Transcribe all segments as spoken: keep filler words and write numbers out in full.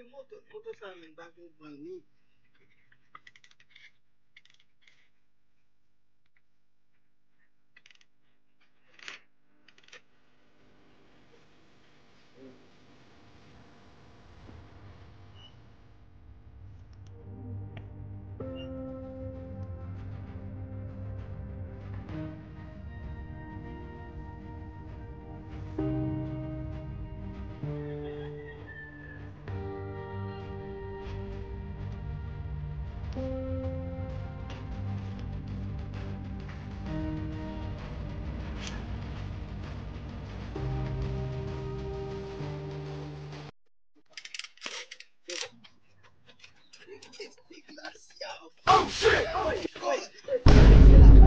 Moto, moto sa menm, pa konprann li.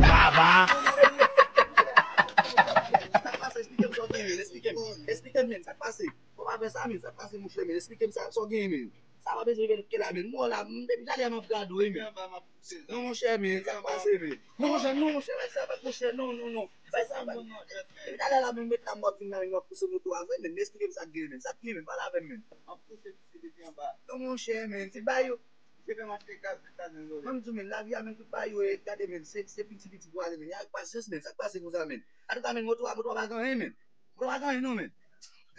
Baba. Sa k pase? Esplike m sa w gen, men. Esplike m. Esplike m, men. Sa k pase? Fò pa fè sa, men. Sa k pase, monchè, men? Esplike m sa, sa w gen, men. Sa pa bezwen vin ke la, men. Mwen la, m, depi talè a m ap gade w, men. Non, monchè, men. Sa k pase, men? Non, monchè, non, monchè, fè sa, monchè, non, non, non. Fè sa, men. Depi talè la, men, m ret la, m ap vin la, men, m ap pouse moto a vre, men. Esplike m sa k gen, men. Sa k gen, men. Pale avè m, men. M ap pouse piti depi anba. Non, monchè, men. Se ba yo. Se fè m achte gaz, gaz nan zòrèy. Mwen, m di w, men, lavi a, men, tout bagay yo, e, gade, men, se, se piti, piti pou ale, men. Avèk pasyans, men, sa k pase konsa, men. Antouka, men, moto a, moto a pa gen anyen, men. Moto a pa gen anyen, non, men.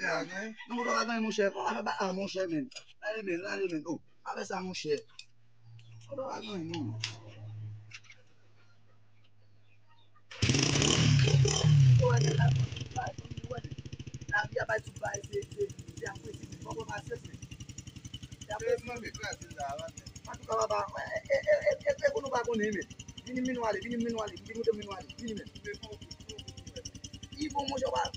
Non, moto a pa gen anyen, monchè. Moto a pa gen anyen, monchè, men. Lale, men, lale, men. Oh, pa fè sa, monchè. Moto a pa gen anyen, non. Ou wè, men, la, ou wè, lavi a bay tout bagay, se, se, se ap prese, men. Fò w pran pasyans, men. Se ap prese, men. Antouka, papa, e, e, e, e, e, e, pou nou pa konnen, men. Vini, men, nou ale, vini, men, nou ale, vini, men, nou ale, vini, men. Li bon, monchè, w ap